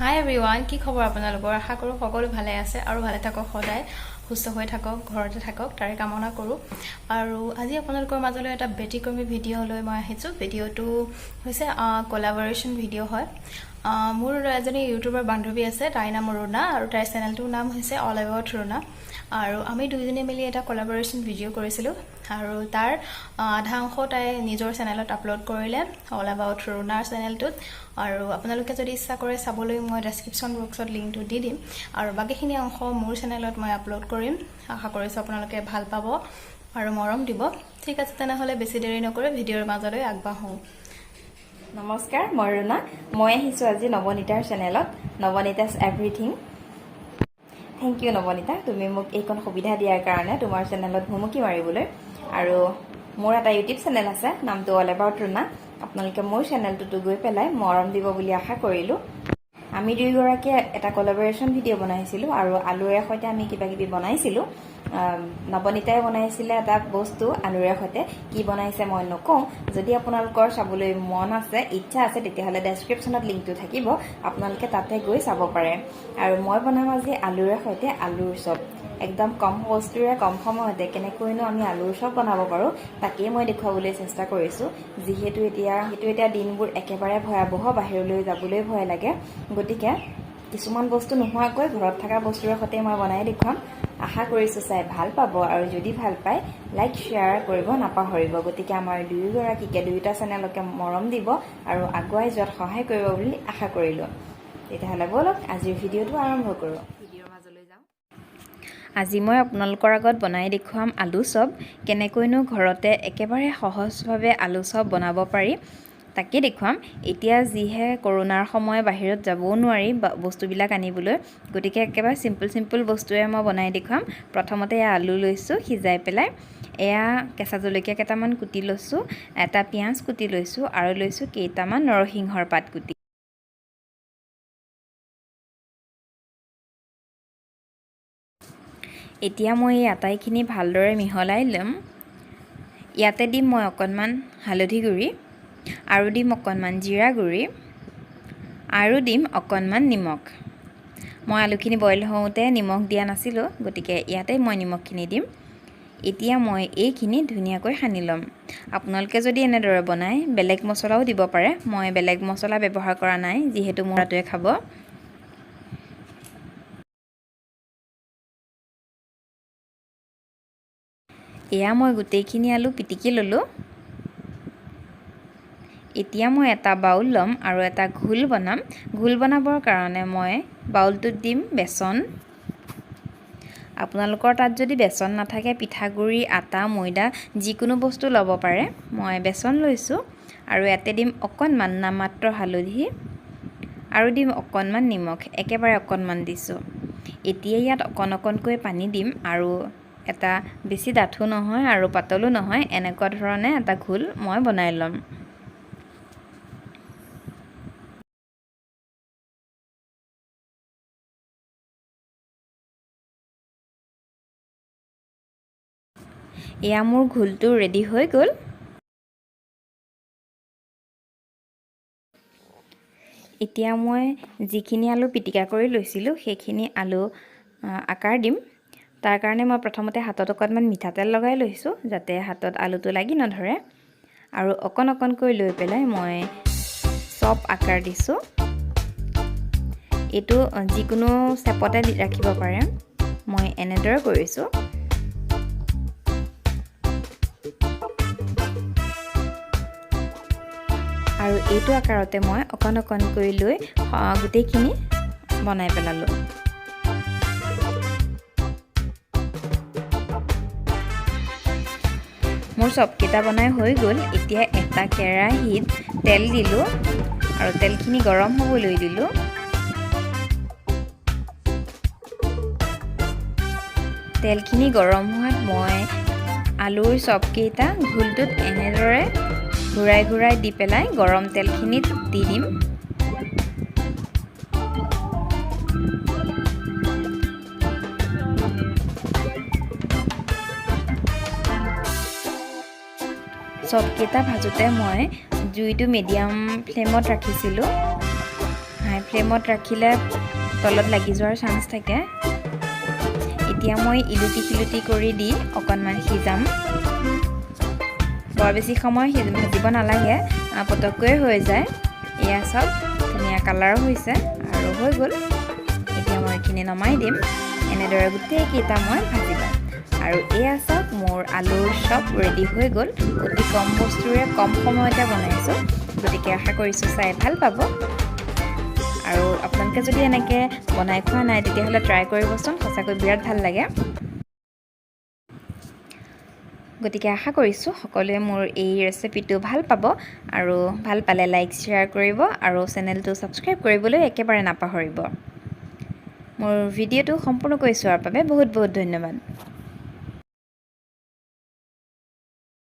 হাই everyone, কি খবৰ আপোনালোকৰ? আশা কৰোঁ সকলো ভালে আছে আৰু ভালে থাকক, সদায় সুস্থ হৈ থাকক, ঘৰতে থাকক, তাৰে কামনা কৰোঁ। আৰু আজি আপোনালোকৰ মাজলৈ এটা ব্যতিক্ৰমী ভিডিঅ' লৈ মই আহিছোঁ। ভিডিঅ'টো হৈছে কলাবৰেশ্যন ভিডিঅ' হয়। মোৰ এজনী ইউটিউবাৰ বান্ধৱী আছে, তাইৰ নাম ৰুণা আৰু তাইৰ চেনেলটোৰ নাম হৈছে অল এবাউট ৰুণা। আৰু আমি দুয়োজনীয়ে মিলি এটা কলাবৰেশ্যন ভিডিঅ' কৰিছিলোঁ আৰু তাৰ আধা অংশ তাই নিজৰ চেনেলত আপলোড কৰিলে, অল এবাউট ৰুণাৰ চেনেলটোত। আৰু আপোনালোকে যদি ইচ্ছা কৰে চাবলৈ, মই ডেছক্ৰিপশ্যন বক্সত লিংকটো দি দিম আৰু বাকীখিনি অংশ মোৰ চেনেলত মই আপলোড কৰিম। আশা কৰিছোঁ আপোনালোকে ভাল পাব আৰু মৰম দিব। ঠিক আছে, তেনেহ'লে বেছি দেৰি নকৰি ভিডিঅ'ৰ মাজলৈ আগবাঢ়োঁ। নমস্কাৰ, মই ৰুণা। মই আহিছোঁ আজি নৱনীতাৰ চেনেলত, নৱনীতাছ এভৰিথিং। Thank U Nabanita, তুমি মোক এইকণ সুবিধা দিয়াৰ কাৰণে তোমাৰ চেনেলত ভুমুকি মাৰিবলৈ। আৰু মোৰ এটা ইউটিউব চেনেল আছে, নামটো অল এবাউট ৰুণা। আপোনালোকে মোৰ চেনেলটোতো গৈ পেলাই মৰম দিব বুলি আশা কৰিলোঁ। আমি দুয়োগৰাকীয়ে এটা কলাবৰেশ্যন ভিডিঅ' বনাইছিলোঁ আৰু আলুৰে সৈতে আমি কিবা কিবি বনাইছিলোঁ। নৱনীতাই বনাইছিলে এটা বস্তু আলুৰে সৈতে, কি বনাইছে মই নকওঁ। যদি আপোনালোকৰ চাবলৈ মন আছে, ইচ্ছা আছে, তেতিয়াহ'লে ডেছক্ৰিপশ্যনত লিংকটো থাকিব, আপোনালোকে তাতে গৈ চাব পাৰে। আৰু মই বনাম আজি আলুৰে সৈতে আলুৰ চপ। একদম কম বস্তুৰে কম সময়তে কেনেকৈনো আমি আলুৰ চপ বনাব পাৰোঁ, তাকেই মই দেখুৱাবলৈ চেষ্টা কৰিছোঁ। যিহেতু এতিয়া দিনবোৰ একেবাৰে ভয়াৱহ, বাহিৰলৈ যাবলৈ ভয় লাগে, গতিকে কিছুমান বস্তু নোহোৱাকৈ ঘৰত থকা বস্তুৰে সৈতে মই বনাই দেখুৱাম। আশা কৰিছোঁ চাই ভাল পাব আৰু যদি ভাল পায়, লাইক শ্বেয়াৰ কৰিব নাপাহৰিব। গতিকে আমাৰ দুয়োগৰাকীকে, দুয়োটা চেনেলকে মৰম দিব আৰু আগুৱাই যোৱাত সহায় কৰিব বুলি আশা কৰিলোঁ। তেতিয়াহ'লে ব'লক, আজিৰ ভিডিঅ'টো আৰম্ভ কৰোঁ, ভিডিঅ'ৰ মাজলৈ যাওঁ। আজি মই আপোনালোকৰ আগত বনাই দেখুৱাম আলু চপ। কেনেকৈনো ঘৰতে একেবাৰে সহজভাৱে আলু চপ বনাব পাৰি, তাকে দেখুৱাম। এতিয়া যিহে কৰোণাৰ সময়, বাহিৰত যাবও নোৱাৰি বস্তুবিলাক আনিবলৈ, গতিকে একেবাৰে চিম্পল চিম্পল বস্তুৰে মই বনাই দেখুৱাম। প্ৰথমতে এয়া আলু লৈছোঁ সিজাই পেলাই, এয়া কেঁচা জলকীয়া কেইটামান কুটি লৈছোঁ, এটা পিঁয়াজ কুটি লৈছোঁ আৰু লৈছোঁ কেইটামান নৰসিংহৰ পাত কুটি। এতিয়া মই এই আটাইখিনি ভালদৰে মিহলাই ল'ম। ইয়াতে দিম মই অকণমান হালধি গুড়ি আৰু দিম অকণমান জিৰা গুড়ি আৰু দিম অকণমান নিমখ। মই আলুখিনি বইল হওঁতে নিমখ দিয়া নাছিলোঁ, গতিকে ইয়াতে মই নিমখখিনি দিম। এতিয়া মই এইখিনি ধুনীয়াকৈ সানি ল'ম। আপোনালোকে যদি এনেদৰে বনায়, বেলেগ মছলাও দিব পাৰে। মই বেলেগ মছলা ব্যৱহাৰ কৰা নাই, যিহেতু মোৰ ল'ৰাটোৱে খাব। এয়া মই গোটেইখিনি আলু পিটিকি ল'লোঁ। এতিয়া মই এটা বাউল ল'ম আৰু এটা ঘোল বনাম। ঘোল বনাবৰ কাৰণে মই বাউলটোত দিম বেচন। আপোনালোকৰ তাত যদি বেচন নাথাকে, পিঠাগুড়ি, আটা, ময়দা যিকোনো বস্তু ল'ব পাৰে। মই বেচন লৈছোঁ আৰু ইয়াতে দিম অকণমান নামমাত্ৰ হালধি আৰু দিম অকণমান নিমখ, একেবাৰে অকণমান দিছোঁ। এতিয়া ইয়াত অকণ অকণকৈ পানী দিম আৰু এটা বেছি ডাঠো নহয় আৰু পাতলো নহয়, এনেকুৱা ধৰণে এটা ঘোল মই বনাই ল'ম। এয়া মোৰ ঘোলটো ৰেডি হৈ গ'ল। এতিয়া মই যিখিনি আলু পিটিকা কৰি লৈছিলোঁ, সেইখিনি আলু আকাৰ দিম। তাৰ কাৰণে মই প্ৰথমতে হাতত অকণমান মিঠাতেল লগাই লৈছোঁ, যাতে হাতত আলুটো লাগি নধৰে। আৰু অকণ অকণকৈ লৈ পেলাই মই চপ আকাৰ দিছোঁ। এইটো যিকোনো চেপতে ৰাখিব পাৰে, মই এনেদৰে কৰিছোঁ। আৰু এইটো আকাৰতে মই অকণ অকণকৈ লৈ গোটেইখিনি বনাই পেলালোঁ। মোৰ চপকেইটা বনাই হৈ গ'ল। এতিয়া এটা কেৰাহীত তেল দিলোঁ আৰু তেলখিনি গৰম হ'বলৈ দিলোঁ। তেলখিনি গৰম হোৱাত মই আলুৰ চপকেইটা ঘোলটোত এনেদৰে ঘূৰাই ঘূৰাই দি পেলাই গৰম তেলখিনিত দি দিম। চপকেইটা ভাজোঁতে মই জুইটো মিডিয়াম ফ্লেমত ৰাখিছিলোঁ, হাই ফ্লেম ফ্লেমত ৰাখিলে তলত লাগি যোৱাৰ চান্স থাকে। এতিয়া মই ইলুটি সিলুটি কৰি দি অকণমান সিজাম। বৰ বেছি সময় ভাজিব নালাগে, পটককৈ হৈ যায়। এয়া চাওক, ধুনীয়া কালাৰো হৈছে আৰু হৈ গ'ল। এতিয়া মই এইখিনি নমাই দিম। এনেদৰে গোটেইকেইটা মই ভাজি ল'ম। আৰু এয়া চাওক, মোৰ আলুৰ চপ ৰেডি হৈ গ'ল। অতি কম বস্তুৰে কম সময়তে বনাইছোঁ। গতিকে আশা কৰিছোঁ চাই ভাল পাব। আৰু আপোনালোকে যদি এনেকৈ বনাই খোৱা নাই, তেতিয়াহ'লে ট্ৰাই কৰিবচোন, সঁচাকৈ বিৰাট ভাল লাগে। গতিকে আশা কৰিছোঁ সকলোৱে মোৰ এই ৰেচিপিটো ভাল পাব আৰু ভাল পালে লাইক, শ্বেয়াৰ কৰিব আৰু চেনেলটো ছাবস্ক্ৰাইব কৰিবলৈ একেবাৰে নাপাহৰিব। মোৰ ভিডিঅ'টো সম্পূৰ্ণকৈ চোৱাৰ বাবে বহুত বহুত ধন্যবাদ।